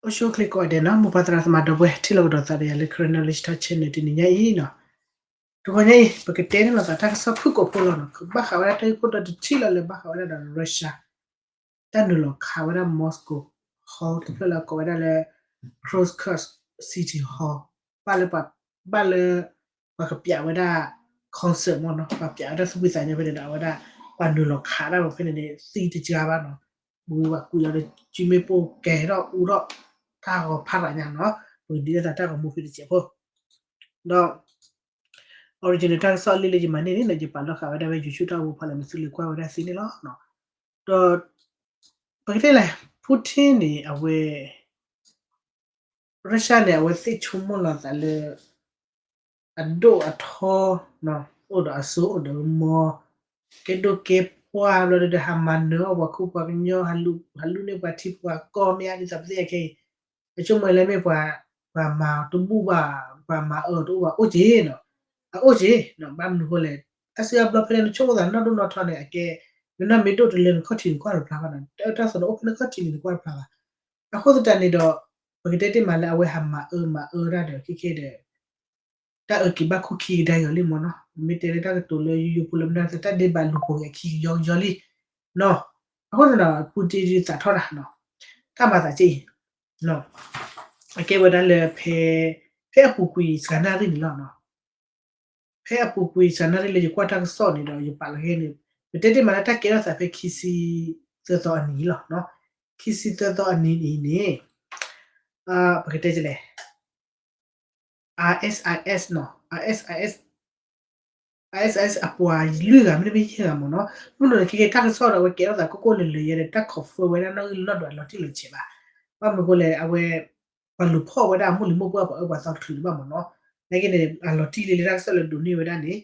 အိၣ်ဆူၣ်အိၣ်ချ့ကိးဂၤဒဲးနီၤ, မိၢ်ပၢ်သရၣ်သမါဒီပုၢ်ဝဲၢ် ထံၣ်လိာ်ကဒီးသးဒီးယၤလၢ Karen Knowledge Talk Channel တနံၤညါအံၤနီၤ. တဂီၤညါအံၤ ပကတဲန့ၣ်လိာ်သးတၢ်ကစီၣ်ဖုၣ်ကိာ်ဖိလီၤနီၤ, ကဘၣ်ဃးဝဲဒၣ်တၢ်ဂ့ၢ်ခိၣ်တီတထံၣ်လီၤလၢဘၣ်ဃးဝဲဒၣ်ဒီး Russia တၢ်နုာ်လီၤခးဝဲဒၣ် Moscow hall တဖျၢၣ်လၢအကိးဝဲဒၣ်လၢ Krasnodar City Hall ဘၣ်လၢပှၤ ဘၣ်လၢ ပှၤကပျးဝဲဒၣ် concert မ့ၢ်နီၤ, ပှၤပျးဝဲဒၣ်သူၣ်ဖှံသးညီဖဲန့ၣ်ဒီး အဝဲဒၣ် ပှၤနုာ်လီၤခးတၢ်မ့ၢ်ဖဲန့ၣ်န့ၣ် သံတစှၤဘၣ်နီၤ, ဘုပှၤကူးယီၤဒီးစုမ့ၣ်ပိၢ်ကဲထီၣ်အူထီၣ် တၢ်ဂီၤဖးဒိၣ်ညါနီၤ, ပကဒုးဒၣ်သးတၢ်ဂီၤမူဖဲတစဲးဖိ ဒီး original တၢ်ကစီၣ်လံလၢယမၤန့ၢ်န့ၣ်နီၤ ယပာ်လီၤဃာ်ဝဲဒၣ်ဖဲ YouTube တၢ်အိၣ်ဖီလာ် မ့ၢ်သုလၢကွၢ်ဝဲဒၣ်သ့န့ၣ်လီၤ. ဒီး ပကတဲလဲၣ် Putin န့ၣ် အဝဲ Russia န့ၣ် အဝဲသ့ၣ်ဆိကမိၣ်လီၤသးလၢ အဒိၣ်အထီ အိၣ်ဒီးအစိအိၣ်ဒီးမီ ကဲဒိၣ်ကဲပှၢ်ဘျီဒီး ဟးမၤနၢၤအီၣ်ပှၤခိၣ်ပှၤကညီ ဟးလူၤန့ၢ်ပှၤထံပှၤကီၢ် မ့ၢ်အါဒ်သိးပသ့ၣ်ညါခဲအံၤ အဆိကမိၣ်လၢမ့ၢ်ပှၤ ပှၤမၤတဘူၣ်ဘၣ် ပှၤမၤအၢတအိၣ်ဘၣ် အိၣ်က့ၤနီၤ, အအိၣ်က့ၤနီၤ, ဘၣ်မနုၤဃိလဲၣ် တၢ်စုအဘျီဖဲလဲၣ် နဆိကမိၣ်သးနီၢ်ဒိၣ်နီၢ်ထီန့ၣ် အကဲ နနီၢ်မ့ၢ်ဒိၣ်တလၢ နခီၣ်ထံးနကွၢ်တဖျါဘၣ်နီၤ, တၢ်အၢတၢ်သီန့ၣ် အိၣ်ဖဲနခီၣ်ထံးန့ၣ် နကွၢ်တဖျါဘၣ်. အဃိသတးန့ၣ်ဒီး ပကတဲတ့ၢ်မးလၢအဝဲဟးမၤအၢမၤအၢတၢ်ဒီး ခဲခဲဒီး တၢ်အၢက့ၤဘၣ်ခိၣ်ခံကဒါက့ၤအီၤလံမ့ၢ်နီၤ, မ့ၢ်တဲလၢတၢ်ကတိၤလၢယိယိဖိလၢမ့ၢ်ဒၣ်တၢ်ဒ့ဘၣ်လူၤပိာ်က့ၤအခံကယီကယီလံနီၤ. အဃိသတးဒီး Putin ဒုးသးထီၣ်တၢ်နီၤ, တၢ်မၤသးက့အံၤ အကဲဝဲဒၣ်လၢဖဲ ဖဲအပူၤကွံာ်စှၤနၣ်ရံၣ်န့ၣ်လီၤနီၤ. ဖဲအပူၤကွံာ်စှၤနၣ်ရံၣ်လၢယကွၢ်တၢ်ကစီၣ်န့ၣ်ဒီး ယပာ်လီၤဂဲန့ၣ် ပတဲတ့ၢ်မးလၢတၢ်ကဲထီၣ်သးဖဲခံဆံသၢသီအနံၤလီၤနီၤ. ခံဆံသၢသီအနံၤန့ၣ်န့ၣ် ပကတဲလဲၣ် ISIS နီၤ, ISIS ISIS အပှၤလွံၢ်ဂၤမ့တမ့ၢ်ယဲၢ်ဂၤမ့ၢ်နီၤ, မ့ၢ်နီၤန့ၣ် ခဲကဲတၢ်ကစီၣ်ဒီး အဝဲကဲထီၣ်သးကိၢ်ကိၢ်လၢၤလၢၤယဲဒီး တၢ် confirm ဝဲဒၣ်နီၣ်ဂံၢ်လၢနီၣ်ဒွးလီၤတံၢ်လီၤဆဲးဘၣ်. ဘၣ်မနုၤဃိလဲၣ် အဝဲ ပှၤလူၤဖီၣ်ဝဲဒၣ်အမိၢ်လံၤမိၢ်ပှၢ်ပှၤအၢပှၤသီတချုးလၢၤဘၣ်မ့ၢ်နီၤ. နာ်က့န့ၣ် အလီၤတံၢ်လံလၢတၢ်ကစီၣ်လၢဒိးန့ၢ်ဝဲဒၣ်န့ၣ်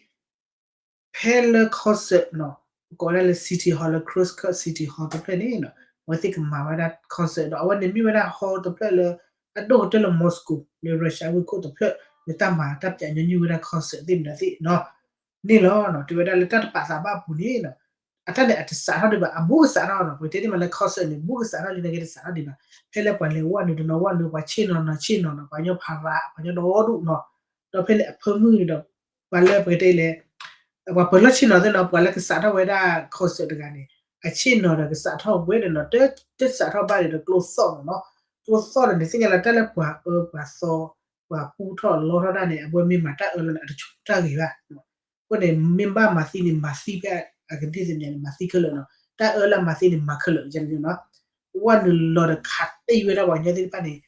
ဖဲလၢ concert နီၤ, ကိးဝဲဒၣ်လၢ City Hall လၢ Krasnodar City Hall တဖျၢၣ်န့ၣ်နီၤ, အဝဲသ့ၣ်ကမၤဝဲဒၣ် concert ဒီး အဝဲန့ၣ်မ့ၢ်ဝဲဒၣ် hall တဖျၢၣ်လၢ အဒိၣ်ကတၢၢ်လၢ Moscow လၢ Russia ဝ့ၢ်ခိၣ်တဖျၢၣ် လၢတၢ်မၤတၢ်ပျးညီနုၢ်ဝဲဒၣ် concert သ့ၣ်မတၤသ့ၣ်နီၤ, န့ၣ်လီၤနီၤ. တဲဝဲဒၣ်လၢတၢ်တပာ်သးဘၣ်အပူၤန့ၣ်နီၤ, အတၢ်န့ၣ်အတစးထီၣ်ဒံးဘၣ် အဘူးကစးထီၣ်နီၤ. ပတဲတ့ၢ်မးလၢ concert န့ၣ် ဘူးကစးထီၣ်လံ နာ်က့တစးထီၣ်ဒံးဘၣ်. ဖဲလၢပှၤလဲၤဝဲနုာ်တနီၤဝဲနုာ် ပှၤဆ့ၣ်နီၤနီၤဆ့ၣ်နီၤနီၤ ပှၤကညီဖးရး ပှၤကညီဒီဒူၣ်နီၤ, ဒီးဖဲန့ၣ်အဖၢမုၢ်န့ၣ်ဒီး ပှၤလၢပကတဲလဲၣ် ပှၤပၢၤလီၢ်ဆ့ၣ်နီၤသ့ၣ်နီၤ ပှၤလၢကစးထီၣ်ဝဲဒၣ် concert တဂၤန့ၣ် အဆ့ၣ်နီၤဒီးကစးထီၣ်ဝဲဒီးနီၤ တစးထီၣ်ဘၣ်န့ၣ်ဒီးကျိသီၣ်နီၤနီၤ, ကျိသီၣ်ဒီးန့ၣ် သ့ၣ်ညါလၢတၢ်လၢပှၤအၢပှၤသီ ပှၤပူထီၣ်လီထီၣ်တၢ်န့ၣ် အဝဲမ့ၢ်မၤတၢ်အၢလီၤန့ၣ် အတဆိကမိၣ်တၢ်ဂ့ၤဘၣ်. အဃိန့ၣ် မ့ၢ်ဘၣ်မၤသံန့ၣ် မၤသံဖဲအကဒ့ၣ်သ့ၣ်ညါန့ၣ် မၤသံခဲလၢာ်နီၤ, တၢ်အၢလၢမၤသံန့ၣ် မၤခဲလၢာ်န့ၣ်နီၤ. ဝဲနုာ်လီၤဒီးခးတံၢ်ဝဲဒၣ်ပှၤကညီသ့ၣ်တဖၣ်န့ၣ်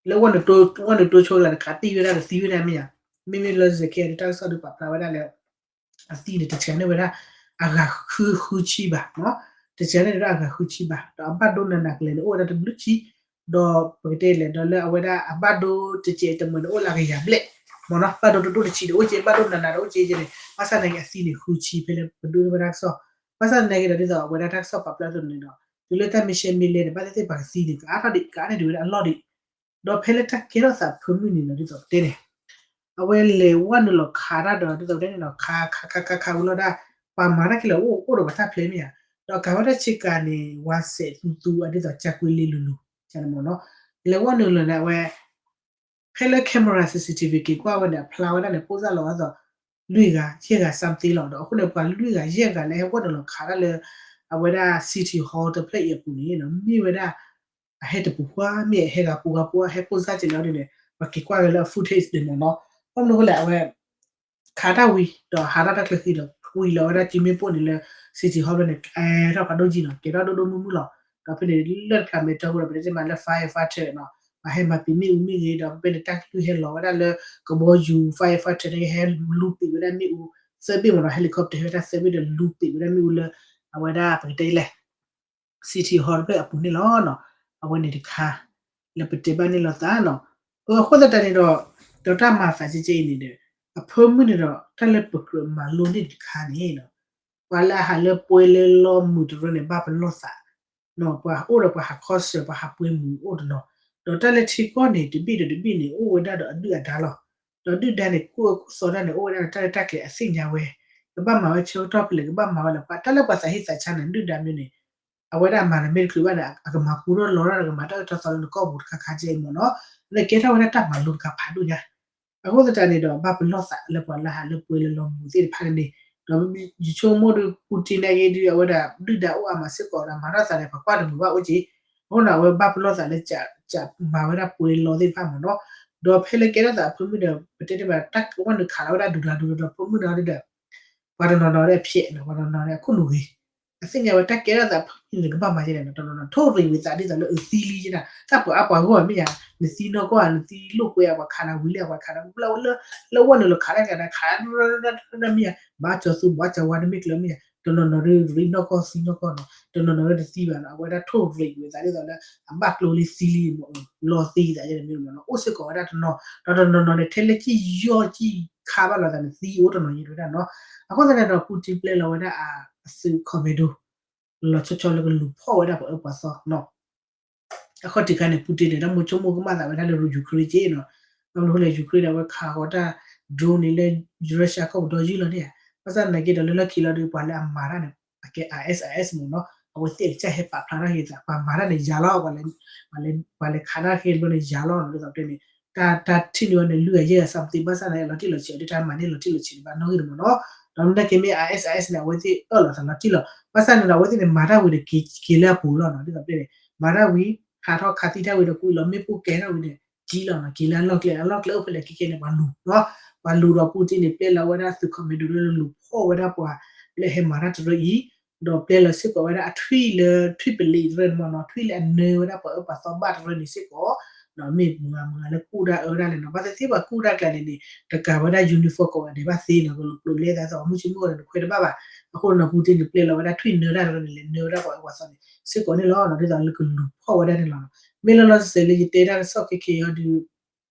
လၢဝဲနုာ်တိဆိကလၢ်န့ၣ် ခးတံၢ်ဝဲဒၣ်ဒီးသံဝဲဒၣ်မ့ၢ်ဧါ, မ့မ့ၢ်လၢစဲးခဲဒီး တၢ်ကစီၣ်ဒုးပာ်ဖျါဝဲဒၣ်လၢ အသံန့ၣ် တစှၤန့ၢ်ဝဲဒၣ် အဂၤဃုဃုဆံဘးနီၤ, တစှၤန့ၢ်ဝဲဒၣ်အဂၤဃုဆံဘး ဒီးအဘၣ်ဒိနးနးကလဲာ်န့ၣ် အိၣ်ဝဲဒၣ်တဘျုးဆံ, ဒီးပကတဲလဲၣ် ဒီးလၢအဝဲဒၣ်အဘၣ်ဒိတစဲးတမှဲၤန့ၣ် အိၣ်လၢအကယၤဘျဲၣ် မ့ၢ်နီၤ, ဘၣ်ဒိတဒိၣ်တဆံဒီးအိၣ်က့ ဘၣ်ဒိနးနးဒီးအိၣ်က့န့ၣ် ဘၣ်ဆၣ်သနာ်က့အသံန့ၣ်ဃုဆံ ဖဲလၢပဒိဝဲဒၣ်တၢ်ကစီၣ်, ဘၣ်ဆၣ်သနာ်က့ဒီး ဒ်သိးအဝဲဒၣ်တၢ်ကစီၣ်ပာ်ဖျါအသိးန့ၣ်ဒီး တုၤလၢတၢ်မ့ၢ်ရှဲမ့ၢ်လဲၣ်န့ၣ် ဘၣ်သ့ၣ်သ့ၣ်ပှၤကသံန့ၣ် ကအါထီၣ်ဒံး ကအါထီၣ်ဒံးဝဲဒၣ်အလီၢ်ဒံး, ဒီးဖဲလၢတၢ်ကဲထီၣ်သးဖၢမုၢ်န့ၣ်ဒီး ဒ်သိးပတဲန့ၣ် အဝဲလဲၤဝဲနုာ်လီၤခးတၢ်ဒီး ဒ်သိးပတဲန့ၣ်ဒီး ခးခးခးခးခးဝံၤလီၤဒၣ် ပှၤမၤတၢ်ခဲလၢာ်အိၣ် အိၣ်ဒီးပှၤတၢ်ဖျဲးမ့ၢ်ဧါ, ဒီးကးဝဲဒၣ်ဆ့ကၤန့ၣ် ဝါစဲးသူသူ အဒ်သိးကၢ်ကွ့လ့လူၤလူၤ မ့ၢ်နီၤ, လဲၤဝဲနုာ်လီၤန့ၣ် အဝဲ ဖဲလၢ camera CCTV က့ၤကွၢ်ဝဲန့ၣ် အဖျါဝဲဒၣ်န့ၣ် ပိၢ်စၢ်လီၤဝဲဒၣ် လွံၢ်ဂၤ ယဲၢ်ဂၤ something လီၤ. ဒီးအဃိန့ၣ် ပှၤလွံၢ်ဂၤ ယဲၢ်ဂၤလၢဟဲဝဲနုာ်လီၤခးတၢ်လၢ အဝဲဒၣ် City Hall တဖျၢၣ်အံၤအပူၤန့ၣ် မ့ၢ်ဝဲဒၣ် အဟဲတပူၤကွံာ် မ့ၢ်အဟဲဂၤပူၤဂၤပူၤ အဟဲပိၢ်စၢ်က့ၤလီၤဒ်န့ၣ် ပှၤက့ၤကွၢ်က့ၤလၢအ footage န့ၣ်မ့ၢ်နီၤ. ဘၣ်မနုၤအဃိလဲၣ် အဝဲ ခးတၢ်ဝံၤ ဒီးဟးထီၣ်တၢ်ချၢဃံဒီး ကွံာ်လီၤဝဲဒၣ်စုမ့ၣ်ပိၢ်န့ၣ်လၢ City Hall ဖဲန့ၣ် ကဲထီၣ်ဖးဒိၣ်ကံနီၤ ကဲထီၣ်ဒိၣ်ဒိၣ်မုၢ်မုၢ်လီၤ. ဒီးဖဲန့ၣ် လၢတဖျးမဲာ်တီၢ်ပူၤဒီး ပတဲတ့ၢ်မးလၢ firefighter နီၤ ပှၤဟဲမၤပံာ်မ့ၣ်အူမ့ၢ်ဂ့ၤ ဒီးဖဲဖဲန့ၣ် တၢ်ကလုၢ်ဟဲလီၤဝဲဒၣ်လၢကဘီယူၤ firefighter န့ၣ် ဟဲလူၤပံာ်ဝဲဒၣ်မ့ၣ်အူ သၢဘ့ၣ်မ့ၢ်နီၤ helicopter ဟဲဝဲဒၣ်သၢဘ့ၣ်ဒီးလူၤပံာ်ဝဲဒၣ်မ့ၣ်အူလၢ အဝဲဒၣ်ပကတဲလဲၣ် City Hall တဖျၢၣ်အပူၤန့ၣ်လီၤ. အဝဲန့ၣ်တခါ လၢပတဲဘၣ်န့ၣ်လိာ်သးနီၤ. အဃိသတးန့ၣ်ဒီး ဒီးတၢ်မၤသးကဲကဲအံၤန့ၣ်ဒီး အဖၢမုၢ်န့ၣ်ဒီး တၢ်လၢပကြၢးမၤလိန့ၢ်တခါန့ၣ်နီၤ ပှၤလၢအဟးလၢပှဲၤလၢလီၢ်မုာ်တရၢန့ၣ် ဘၣ်ပလီၢ်သး ပှၤအိၣ်ဒီးပှၤဟးခီဆၢၣ် ပှၤဟးပှဲၤမုာ်အိၣ်တနီၤ ဒီးတၢ်လၢထံကီၢ်န့ၣ် တဘ့ၣ်ဒီးတဘ့ၣ်န့ၣ် အိၣ်ဝဲဒၣ်ဒီးအဒုၣ်အဒါလီၤ. ဒီးဒုၣ်ဒါန့ၣ် ခိၣ်အၢခိၣ်သီတၢ်န့ၣ် အိၣ်ဝဲဒၣ်ဒီးတၢ်ရဲၣ်တၢ်ကျဲၤအသ့ၣ်ညါဝဲ ကဘၣ်မၤဝဲဆၢကတီၢ်ဖဲလဲၣ် ကဘၣ်မၤဝဲလဲၣ် ပှၤတၢ်လၢပှၤသးဟ့သးဆါန့ၣ် ဒုၣ်ဒါမ့ၢ်န့ၣ် အဝဲဒၣ်မၤတၢ်မ့ၢ်တချုးဘၣ်န့ၣ် အကမၤပူထီၣ်လီၤထီၣ်ဒီး ကမၤတၢ်အၢတၢ်သီလၢနကီၢ်ပူၤတခါခါကဲအံၤမ့ၢ်နီၤ, လၢကဲထီၣ်ဝဲဒၣ်တၢ်မၤလိတခါဖးဒိၣ်ညါ. အဃိသတးန့ၣ်ဒီး ဘၣ်ပလီၢ်သးလၢပှၤလၢဟးလၢပှဲၤလၢလီၤမုာ်သ့ၣ်တဖၣ်န့ၣ်, ဒီးယဆိကမိၣ်ဒီး Putin နာ်က့ဒီး အဝဲဒၣ်ဒုၣ်ဒါအိၣ်အါမးစ့ၢ်ကီးဒီး မၤထီၣ်သးန့ၣ် ပှၤကွၢ်တမုာ်ဘၣ်အိၣ်က့ၤ, အဃိန့ၣ် အဝဲဘၣ်ပလီၢ်သးလၢ မၤဝဲဒၣ်ပှဲၤလီၤသ့ၣ်တဖၣ်မ့ၢ်နီၤ, ဒီးဖဲလၢကဲထီၣ်သးအဖၢမုၢ်ဒီး ပတဲတ့ၢ်ဘၣ် တၢ်ကဝီၤနုာ်ခးလီၤဝဲဒၣ်ဒူၣ်ဒါဒူၣ်ဒါဒီး ဖၢမုၢ်နီၤဒီး ပှၤတနီၤနီၤဒီးအဖျဲးနီၤ ပှၤတနီၤနီၤဒီးအခိၣ်နူာ်ဂ့ၤ, အသ့ၣ်ညါဝဲတၢ်ကဲထီၣ်သးဖၢမုၢ်န့ၣ် ကဘၣ်မၤယဲန့ၣ် တနီၤနီၤထိၣ်ရံးဝံၤသးဒ်သိးလၢအသံလံယဲန့ၣ် တၢ်ပှၤအါပှၤဂီၢ်မ့ၢ်ယါ, နသံနီၢ်ကီၢ်ဧါ နသံလိာ်ကွဲဧါ ပှၤခးနၤဝံၤလံ ပှၤခးနၤ လၢဝဲနုာ်လီၤခးတၢ်ကဒၣ်ခး မ့ၢ်ယါ, ဘၣ်ကၠီၤသူ ဘၣ်ကၠီၤဝါတမ့ၢ်ကျၢၤမ့ၢ်ယါ တနီၤနီၤဒီးရံးနီၢ်ကီၢ်သံနီၢ်ကီၢ်နီၤ တနီၤနီၤဒီးတသံဘၣ်နီၤ အဝဲဒၣ်ထိၣ်ရံးဝံၤသးဒ်သိးလၢ အဘၣ်ကျိလံသံလံ လီၤသံသးယဲန့ၣ်မ့ၢ်နီၤ အိၣ်စ့ၢ်ကီးဝဲဒၣ်တနီၤ, ဒီးတနီၤနီၤန့ၣ် ထဲလၢကံၣ်ယီၢ်ကံၣ်ခါဘၣ်လိာ်သးန့ၣ် သံအိၣ်တနီၤယဲဝဲဒၣ်နီၤ, အဃိသတးန့ၣ်ဒီး Putin ပျဲလီၤဝဲဒၣ်အသုး commando လီၤဆီဆီလၢကလူၤဖီၣ်ဝဲဒၣ်ပှၤအၢပှၤသီနီၤ အခီၣ်ထံးခါန့ၣ် Putin န့ၣ် တၢ်မိၣ်ဆိကမိၣ်ကမၣ်သးဝဲဒၣ်လၢ Ukraine က့နီၤ, ဘၣ်မနုၤအဃိလဲၣ် Ukraine န့ၣ် အဝဲခးဃီၤတၢ် drone န့ၣ်လၢ Russia ကီၢ်ပူၤဒီယုၢ်လီၤန့ၣ်ဧါ, ဘၣ်ဆၣ်သနာ်က့ဒီးလၢလီၢ်ခံလီၤဒီး ပှၤလၢအမၤတၢ်န့ၣ် အကဲ I S I S မ့ၢ်နီၤ, အဝဲသ့ၣ်အကစၢ်ဟဲပာ်ဖျါထီၣ်က့ၤသး ပှၤမၤတၢ်န့ၣ်ယၤလီၤ, ပှၤလဲၤခးတၢ်ခဲဘျီန့ၣ်ယၤလီၤနီၤ ဒ်သိးပတဲန့ၣ် တၢ်ထံၣ်န့ၢ်ဝဲန့ၣ် လွံၢ်ဂၤယဲၢ်ဂၤ something ဘၣ်ဆၣ်သနာ်က့ လီၤတံၢ်လီၤဆဲး ဒ်တၢ်မၤန့ၢ်လီၤတံၢ်လီၤဆဲးဒံးဘၣ်နီၣ်ဂံၢ်တမ့ၢ်နီၤ, ဒီးမ့ၢ်နာ်က့မ့ၢ် I S I S န့ၣ် အဝဲသ့ၣ်အၢၣ်လီၤသးလီၤတံၢ်လီၤ, ဘၣ်ဆၣ်န့ၣ်ဒီး အဝဲသ့ၣ်န့ၣ်မၤတၢ်ဝံၤဒီးက့ၤလၢအပူၤလီၤနီၤ, ဒ်သိးပတဲန့ၣ် မၤတၢ်ဝံၤ ဟးထီၣ်ခးသံတၢ်ဝံၤဒီး ကွံာ်လီၤမ့ၣ်ပိၢ်ကဲထီၣ်ဝံၤန့ၣ် က့ၤလီၤနီၤ, က့ၤလၢအလီၢ်ကျဲ အလီၢ်ကျဲအိၣ်ဖဲလဲၣ်ခဲကဲန့ၣ် ပှၤလူၤနီၤ, ပှၤလူၤဒီး Putin န့ၣ် ပျဲလီၤဝဲဒၣ်သုး commando လၢလူၤဖီၣ်ဝဲဒၣ်ပှၤလၢဟဲမၤတၢ်တရၢအံၤ, ဒီးပျဲလီၤစ့ၢ်ကီးဝဲဒၣ်အထွံၣ်လၢထွံၣ်ပလံးတရၢန့ၣ်မ့ၢ်နီၤ, ထွံၣ်လၢအနၢဝဲဒၣ်ပှၤအၢပှၤသီဘၣ်တရၢန့ၣ်စ့ၢ်ကီး မ့ၢ်မုၢ်ဂၤမုၢ်ဂၤလၢကူၣ်တၢ်အၢတၢ်လဲၣ်နီၤ, ဘၣ်သ့ၣ်သ့ၣ်ပှၤကူၣ်တၢ်ကျဲန့ၣ်န့ၣ် တကးဝဲဒၣ် uniform ကိးဂၤဒဲးဘၣ်သ့နီၤ, ကလူၤကျိၤလဲသးသိး မုၢ်ဆ့မုၢ်ဂီၤန့ၣ် နခွဲးတဘၣ်ဘၣ်, အဃိန့ၣ် Putin န့ၣ် ပျဲလီၤဝဲဒၣ်ထွံၣ်နၢတၢ်တရၢန့ၣ်လဲၣ် နၢဝဲဒၣ်ပှၤအၢပှၤသီန့ၣ် စ့ၢ်ကီးန့ၣ်လီၤ, ဒ်သိးလၢကလူၤဖီၣ်ဝဲဒၣ်န့ၣ်လီၤ, မ့ၢ်လီၤလီၤဆဲးဆဲးလၢယတဲတၢ်ကစီၣ်ခဲခဲအံၤဒီး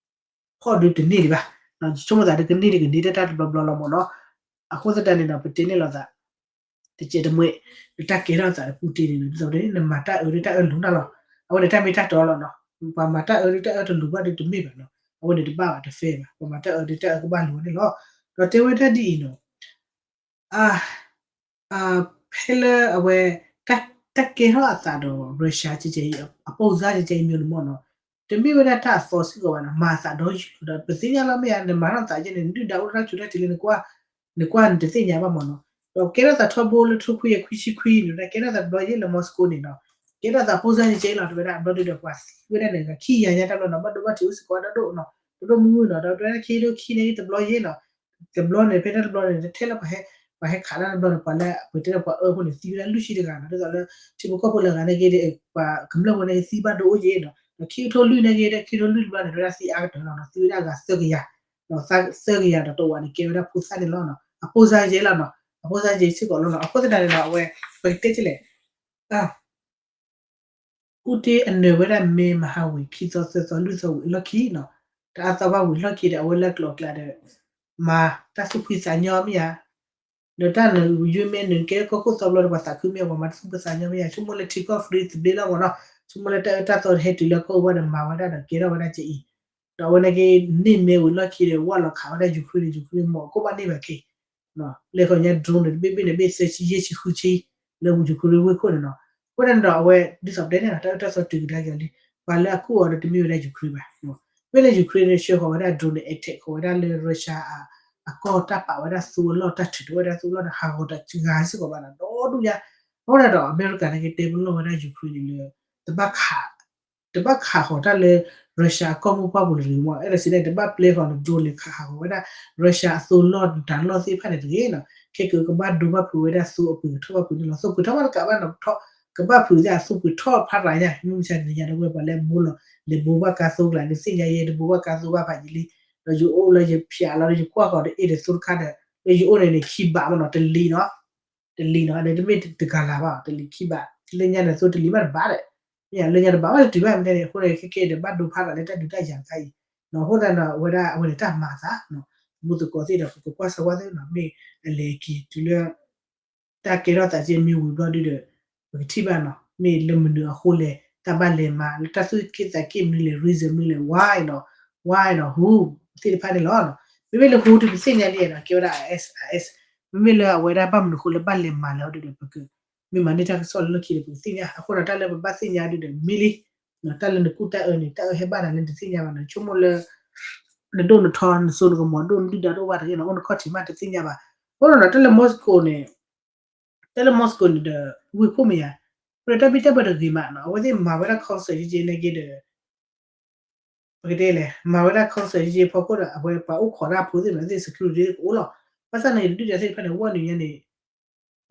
ဖီၣ်ဒုးတန့ၢ်ဒံးဘၣ်, ယဆိကမိၣ်သးဒီးကန့ၢ်ဒံးကန့ၢ်တၢ်တဘျီဘျီလီၤမ့ၢ်နီၤ, အဃိသတးန့ၣ်ဒီး ပတဲန့ၢ်လီၤသး တကဲတမှဲ လၢတၢ်ကဲထီၣ်သးဒီး Putin န့ၣ်နီၤ, ဒ်သိးပတဲန့ၣ် နမၤတၢ်အၢဒီးတၢ်အၢလူၤနၢ်လီၤ, အဝဲန့ၣ်တၢ်မ့ၢ်တၢ်တီလီၤနီၤ, ပှၤမၤတၢ်အၢဒီးတၢ်အၢတလူၤဘၣ်ဒီးတမ့ၢ်ဘၣ်နီၤ, အဝဲန့ၣ်တဘၣ်ဘၣ်တ fair ဘၣ်, ပှၤမၤတၢ်အၢဒီးတၢ်အၢကဘၣ်လူၤဝဲန့ၣ်လီၤ, ဒီးတဲဝဲဒၣ်ဒ်အံၤနီၤ ဖဲလၢအဝဲ တၢ်ကဲထီၣ်အသးဒီး Russia ကဲကဲအံၤ အပိၢ်စါကဲကဲအံၤမ့ၢ်န့ၣ်မ့ၢ်နီၤ, တမ့ၢ်ဝဲဒၣ်တၢ်အသီစ့ၢ်ကီးဘၣ်နီၤ, မၤအသးဒီယုၢ်လီၤဒီး ပသ့ၣ်ညါလီၤမ့ၢ်ဧါ, နမၤထီၣ်သးယဲန့ၣ် နဒုၣ်ဒါအိၣ်တၢ်ဆိးတၢ်တံၢ်လၢ နကွၢ်နတသ့ၣ်ညါဘၣ်မ့ၢ်နီၤ, ဒီးကဲထီၣ်သးထီဘိလၢထိခွံယဲၢ်ခွံဆံခွံန့ၣ် ကဲထီၣ်သးတဘျီယဲၢ်လၢ Moscow န့ၣ်နီၤ, ကဲထီၣ်သးပိၢ်စါကဲကဲလီၤ တဲဝဲဒၣ် အဘျီဒုဒီးပှၤသံဝဲဒၣ်န့ၣ် ခံကယၤညါတၢ်ဘျီနီၤ, ဘၣ်ဒိဘၣ်ထံးအိၣ်စ့ၢ်ကီးဒၣ်ဒိၣ်နီၤ, ဒိၣ်ဒိၣ်မုၢ်မုၢ်နီၤ, ဒီးတဲဝဲဒၣ်ခံထိခံန့ၣ်တဘျီယဲၢ်နီၤ တဘျီန့ၣ် ဖဲတၢ်တဘျီန့ၣ် ထဲလၢပှၤဟဲ ပှၤဟဲခးတၢ်တဘျီန့ၣ် ပှၤလၢပတဲလၢပှၤအၢဖိန့ၣ် သံဝဲဒၣ်လွံၢ်ဆံတဂၤနီၤ, ဒ်သိးလၢ ထံဖိကီၢ်ဖိလၢအဂၤန့ၣ်က့ဒီး ပှၤကမျၢၢ်ဖိန့ၣ်သံဘၣ်ဒိအိၣ်က့နီၤ, ဒီးခံကထိလွံၢ်န့ၣ်က့ဒီး ခံကထိလွံၢ်တဘျီန့ၣ် တဲဝဲဒၣ်သံအါကတၢၢ်လီၤနီၤ, သံဝဲဒၣ်အဂၤသၢကယၤ, ဒီးသၢကယၤဒီးတဝာ်န့ၣ် ကဲဝဲဒၣ်ဖိသၣ်န့ၣ်လီၤနီၤ, အပိၢ်စါကဲလီၤနီၤ, အပိၢ်စါကဲစ့ၢ်ကီးလီၤနီၤ, အဃိသတးန့ၣ်ဒီး အဝဲ ပကတဲကလဲၣ် အ Putin အနၢၤဝဲဒၣ်မ့ၢ်မဟါဝံၤ ခံသီသၢသီလွံၢ်သီဝံၤ အလီၢ်ခံနီၤ, တအါသီဘၣ်ဝံၤလီၢ်ခံဒီး အဝဲလၢကျိၤအကျဲဒီး မၤတၢ်သူၣ်ဖှံသးညီမ့ၢ်ဧါ, ဒီးတၢ်နယွ့မ့ၢ်နကဲကီၢ်ခိၣ်သီဘျီဒီး ပှၤသးခုမ့ၢ်ဧါ ပှၤမၤတၢ်သူၣ်ဖှံသးညီမ့ၢ်ဧါ, ဆိကမိၣ်လၢထံကီၢ် free သဘျ့လီၤမ့ၢ်နီၤ, ဆိကမိၣ်လၢတၢ်အၢတၢ်သီတဟဲတုၤလၢကီၢ်အူဘၣ်ဒီး မၤဝဲဒၣ်ဒီးကဲထီၣ်ဝဲဒၣ်ကဲအံၤ, ဒီးအဝဲန့ၣ်က့ န့ၢ်မ့ၢ်ဝံၤလီၢ်ခံဒီး ဝၢ်လီၤခးဝဲဒၣ် Ukraine န့ၣ် Ukraine န့ၣ် မ့ၢ်အခိၣ်ဘၣ်န့ၢ်ဘၣ်ခဲ လဲၤခီညါ drone န့ၣ် တဘ့ၣ်ဘ့ၣ်န့ၣ် ဘ့ၣ်သၢဆံယဲၢ်ဆံဃုဆံ လၢ Ukraine ဝ့ၢ်ခိၣ်န့ၣ်နီၤ, အဃိန့ၣ်ဒီးအဝဲ ဒ်သိးပတဲန့ၣ်နီၤ တၢ်အၢတၢ်သီတုၤကဒါက့ၤအီၤလံ, ပှၤလၢအကူၣ်အီၤဒီးတမ့ၢ်ဝဲဒၣ် Ukraine ဘၣ်, မ့ၢ်လၢ Ukraine န့ၣ် ဆှၢဃီၤဝဲဒၣ် drone န့ၣ် attack ဃီၤဝဲဒၣ်လၢ Russia အကီၢ်တၢ်ပာ်ဝဲဒၣ်သိအလီၢ်တၢ်ထုးထီၣ်ဝဲဒၣ်သိအလီၢ်န့ၣ် ဟးဂီၤတဂၤစ့ၢ်ကီးဘၣ်နီၤ ဒီဒူၣ်ညါ, အဃိန့ၣ်ဒီး အမဲရကၤန့ၣ် ကတဲပလီၢ်ဝဲဒၣ် Ukraine န့ၣ်လၢ တဘၣ်ခး တဘၣ်ခးဃီၤတၢ်လၢ Russia အကီၢ်မိၢ်ပှၢ်ပူၤတဂ့ၤမ့ၢ် အဲၣ်ဒိးစံးဒၣ် တဘၣ်ပျဲဃီၤန့ၣ် drone လဲၤခးဟးဂီၤဝဲဒၣ် Russia အသိလီၢ်တၢ်လီၢ်သ့ၣ်တဖၣ်န့ၣ်တဂ့ၤနီၤ, ခဲကကဘၣ်ဒိဘၣ်ဖုးဝဲဒၣ်သိအပှ့ၤကထီၣ်ဘၣ်ဖုးန့ၣ်လီၤ, သိပှ့ၤထီၣ်ဘၣ်တကးဘၣ်နီၤ ကဘၣ်ဖုးသ့ၣ်အသိပှ့ၤထီၣ်ဖးရၤညါ မုၢ်မဆါတနံၤညါဒီးဝဲပှၤလၢအဘိလီၤ လဲၤဘိဘၣ်ကါသိကျါန့ၣ် သ့ၣ်ညါယဲတဘိဘၣ်ကါသိဘၣ်ဖးယံာ်လံ, ဒီးယအိၣ်လၢယဖျးလီၤဒီးယကွၢ်ဃီၤတအ့ၣ်ဒီးသိတခါဒီး လၢယအိၣ်န့ၣ်န့ၣ် ခံဘးမ့ၢ်နီၤ တလံၤနီၤ တလံၤနီၤ န့ၣ်တမ့ၢ်တဂၤလၢ်ဘၣ် တလံၤခံဘး လၢညါန့ၣ်သိတလံၤဘၣ်တဘးဒီး မ့ၢ်လၢညါတဘးဘၣ်တတုၤဘၣ်မ့ၢ်တဲန့ၣ် အဃိန့ၣ် ခဲကဲဒီးဘၣ်ဒိဖးရၤလၢတၢ်ဒုးတၢ်ယၤတခါအံၤ အဃိသတးဒီး အဝဲဒၣ်အဝဲန့ၣ်တၢ်မၤအသး မူသကိးသ့ၣ်ဒီး ပကကွၢ်စၢၤဝဲသ့ၣ်နီၤ မ့ၢ်အလဲၤက့ၤတုၤလၢ တၢ်ကဲထီၣ်သးကဲမ့ၢ်ဝံၤဘျီဒုဒီး ပကထံၣ်ဘၣ်နီၤ မ့ၢ်လၢမနုၤအဃိလဲၣ် တၢ်ဘၣ်လဲၤမၤ လၢတၢ်သူၣ်က့ၣ်သးက့ၣ်မနုၤလဲၣ် reason မနုၤလဲၣ် why နီၤ why နီၤ who သ့ၣ်တဖၣ်န့ၣ်လီၤ. မ့မ့ၢ်လၢ who ဒီးပသ့ၣ်ညါဒ်အံၤနီၤ ကဲဝဲဒၣ် I S I S မ့မ့ၢ်လၢအဝဲဒၣ်ဘၣ်မနုၤအဃိလၢဘၣ်လဲၤမၤလဲၣ်အီၤဒုဒီး ပက မ့ၢ်မၤန့ၢ်တၢ်ကစီၣ်လၢလီၢ်ခံဒီး ပကသ့ၣ်ညါ. အဃိဒီးတၢ်လၢပဘၣ်သ့ၣ်ညါဒုဒီး မ့ၢ်လံ တၢ်လၢနကူၣ်တၢ်အၢန့ၣ် တၢ်အၢဟဲဘၣ်နၤလၢနတသ့ၣ်ညါဘၣ်နီၤ. ဆိကမိၣ်လၢ နဒိၣ်နထီ နစိနကမီၤဒိၣ် နဒုၣ်ဒါဒိၣ်ဘၣ်တဂ့ၤနီၤ, အိၣ်နခီၣ်ထံးမးတသ့ၣ်ညါဘၣ်. အဃိဒီး တၢ်လၢ Moscow န့ၣ် တၢ်လၢ Moscow န့ၣ်ဒီး ဝ့ၢ်ခိၣ်မ့ၢ်ယၤ, အဃိဒီးတၢ်ဘံၣ်တၢ်ဘၢတဂ့ၤမးနီၤ, အဝဲသ့ၣ်မၤဝဲဒၣ် concert ယက့န့ၣ်က့ဒီး ပကတဲလဲၣ် မၤဝဲဒၣ် concert ယက့ဖီခိၣ်ဒီး အဝဲပှၤအိၣ်ခိးတၢ်ဖိသ့ၣ်နီၤ သ့ၣ် security သ့ၣ်ကအိၣ်လီၤ. ဘၣ်ဆၣ်န့ၣ် ဒုၣ်ဒါသ့ၣ်တဖၣ်န့ၣ် ဝဲနုာ်ညါန့ၣ်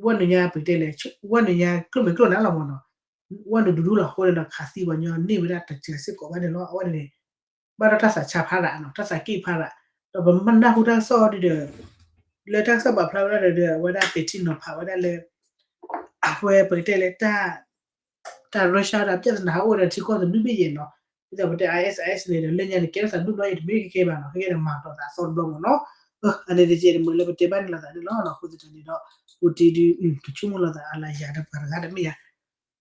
ဝဲနုာ်ညါ ပကတဲလဲၣ် ဝဲနုာ်ညါကျိၣ်မဲာ်ကျိၣ်နါလီၤမးနီၤ, ဝဲနုာ်ဒူဒူလီၤ. အဃိန့ၣ်ဒီး ခးသံပှၤညီန့ၢ်ဝဲဒၣ်တစှၤစ့ၢ်ကီးဘၣ်န့ၣ်လီၤ. အဝဲန့ၣ် ဘၣ်ဒီးတၢ်သးဆါဖးရးနီၤ, တၢ်သးက့ၣ်ဖးရး, ဒီးပမ့ၢ်နၢ်ဟူတၢ်ကစီၣ်ဒုဒီး လၢတၢ်ကစီၣ်ပာ်ဖျါဝဲဒၣ်ဒီး အဝဲဒၣ်ပဲာ်ထံနီၤဖးဝဲဒၣ်လၢ အဝဲပကတဲလၢ တၢ် Russia ဒီး ပြဿနာ အိၣ်ဝဲဒၣ်ထံကီၢ်တဘျုးဘ့ၣ်ယဲၢ်နီၤ, ဒ်သိးပတဲ ISIS န့ၣ်ဒီး လၢညါန့ၣ် ကဲထီၣ်သးဒူၣ်ဘျီအံၤ တမ့ၢ်ခဲခဲဘၣ်နီၤ, ခဲခဲန့ၣ် မၤကဒီးသးအသီတဘျီမးနီၤ. အန့ၣ်တကဲးန့ၣ် မ့ၢ်လၢပတဲဘၣ်န့ၣ်လိာ်သးန့ၣ်လီၤ. အဃိသတးန့ၣ်ဒီး အိၣ်တ့ၢ်ဒု ကဆိကမိၣ်လိာ်သးအလၢယၤတပှၤတဂၤတမ့ၢ်ယၤ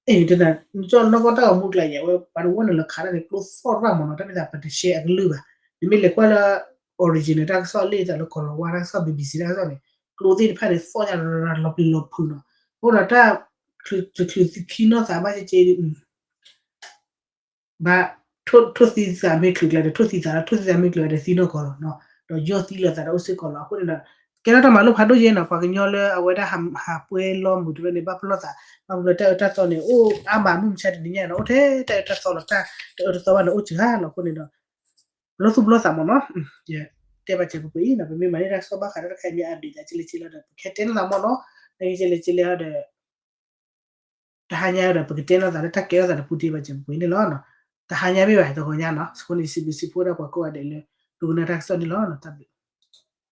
အဲၣ် တနီၤကီၢ်တၢ်ဂီၤမူကျါယဲၢ် အဝဲပှၤတဝီန့ၣ်လီၤခးတၢ်န့ၣ် ကျိသီၣ်ရၣ်မးနီၤ, တၢ်မ့ၢ်သးပတရှဲအကလုၢ်ဘၣ်. နမ့ၢ်လဲၤကွၢ်လၢ original တၢ်ကစီၣ်လၢသးလၢကီၢ်လီၤဝါတၢ်ကစီၣ် BBC တၢ်ကစီၣ်န့ၣ် ကျိသ့ၣ်တဖၣ်န့ၣ် သီၣ်ညါရၣ်လီၤပျံၤလီၤဖုးနီၤ. အဃိဒီးတၢ် တချုးသံခံနီၢ်သးဘၣ်ကက့ဒု ဘၣ် ထိၣ်သံသးမ့ၢ်ချုးကျါဒီး ထိၣ်သံသးလီၤ, ထိၣ်သံသးမ့ၢ်ချုးကျါဒီးသံနီၢ်ကီၢ်လီၤနီၤ, ဒီးယီၢ်သံလိာ်သးဒီးအိၣ်စ့ၢ်ကီးလီၤ. အဃိန့ၣ်ဒီး ကဲထီၣ်တၢ်မၤလိဖးဒိၣ်ယဲၢ်နီၤ, ပှၤကညီလၢအဝဲဒၣ်ဟးပှဲၤလီမုာ်တဖၣ်န့ၣ် ဘၣ်ပလီၢ်သး, ဘၣ်ပလီၢ်တၢ်အၢတၢ်သီန့ၣ် အိၣ်အါမးမုၢ်မဆါတနံၤညါနီၤ, အိၣ်ထဲတၢ်အၢတၢ်သီလီၤ, တၢ်တအၢတသီဘၣ်န့ၣ် အိၣ်စှၤလီၤ. အဃိန့ၣ်ဒီး ပလီၢ်သူၣ်ပလီၢ်သးမးနီၤ, ယတဲဘၣ်စဲးပှဲၤပှဲၤအံၤနီၤ, ပမ့ၢ်မၤန့ၢ်တၢ်ကစီၣ်ဘၣ်ဃးဒီးတၢ်တခါအံၤမ့ၢ် update သးကလဲၤကလဲၤဒီး ပကဟဲတဲလိာ်သးမးနီၤ, နကလဲၤကလဲၤဒီး တဟါညါဒီး ပကတဲလိာ်သးလၢတၢ်ကဲထီၣ်သးတပူၤတ့ၢ်ဘၣ်စဲးပှဲၤပှဲၤန့ၣ်လီၤ. တဟါညါမ့ၢ်ဘၣ် တဂီၤညါနီၤ, စဃိန့ၣ် စံးဘျုးစံးဖှိၣ်ဒၣ်ပှၤကိးဂၤဒဲးလၢ ဒိကနၣ်တၢ်ကစီၣ်န့ၣ်လီၤ. တၢ်ဘျုး